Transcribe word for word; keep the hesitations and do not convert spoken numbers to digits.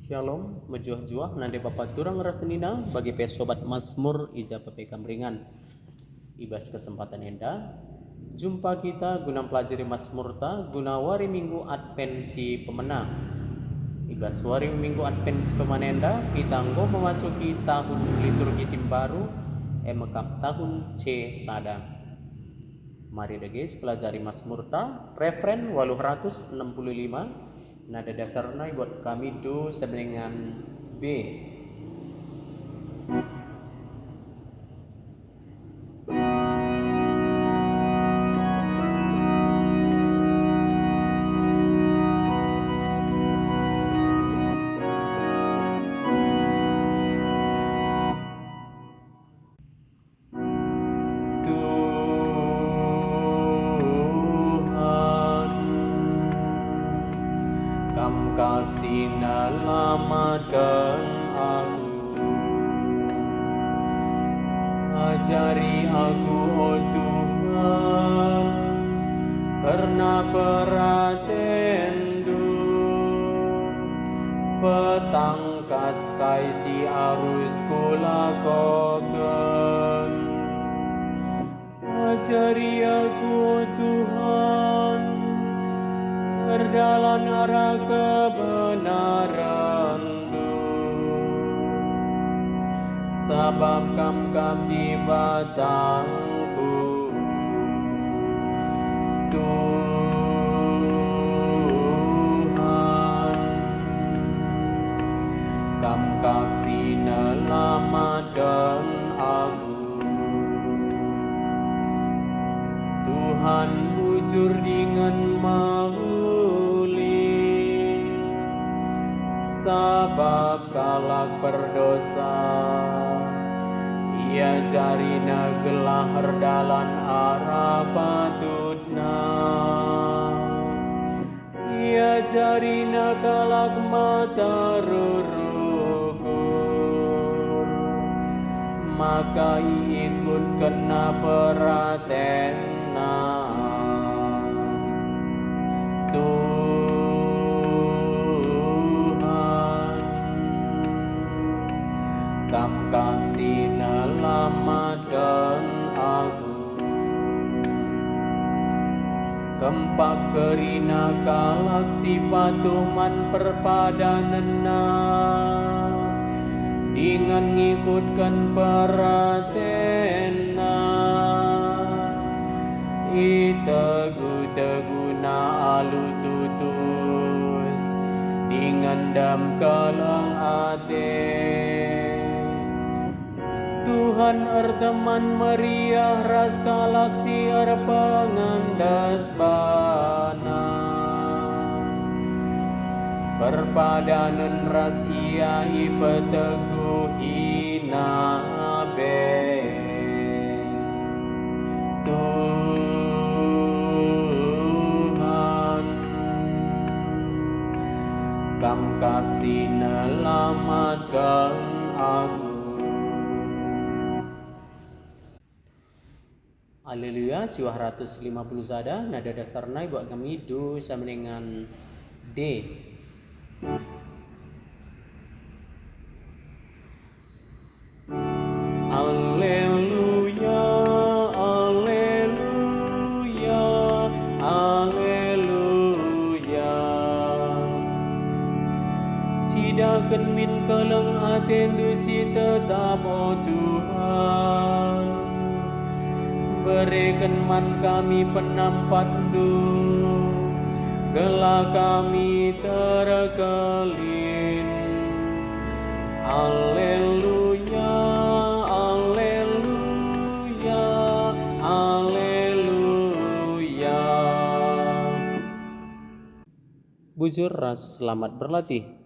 Shalom, mejuah-juah nande bapa turang ras senina, bage pe sobat Masmur i ja pe kam ringan. I bas kesempatan enda, jumpa kita guna mpelajari Masmurta guna wari Minggu Advent si pemena. I bas wari Minggu Advent si pemena enda, kita enggo memasuki tahun liturgi si mbaru, e me kap tahun C sada. Mari dage sipelajari Masmurta, refren waluh ratus enem puluh lima, nada dasarna ibuat kami do sebenengan B. Tuhan, Kam kap si nelamatken aku. Ajari aku, o Tuhan, kerna peratenNdu, petangkas kai si arus kulakoken. Ajari aku, o Tuhan, erdalan arah kebenarenNdu, sabap Kam kap Dibatangku. Tuhan, Kam kap si nelamatken aku. Tuhan bujur dingen mehuli, sabap kalak perdosa iajariNa gelah erdalan arah patutna. IajariNa kalak mata rurukur, maka iikutkenna peratenna. Tuhan, Kam kap si nelamatken aku. Kempak kerina kalak si patuh man perpadanenna, dingen ngikutken peratenna. Itegu-teguna alu tutus, dingen dem keleng ate. Tuhan erteman meriah ras kalak si erpengendes baNa. Perpadanen ras Ia ipeteguhiNa pe. Tuhan, Kam kap si nelamatken aku. Aleluya, siwah ratus lima puluh sada, nada dasarna ibuat kami do sama dengan D. Aleluya, aleluya, aleluya. Cidahken min keleng ateNdu si tetap, o Tuhan. Bereken man kami penampat-Ndu, gelah kami terkelin. Aleluya, aleluya, aleluya. Bujur ras selamat berlatih.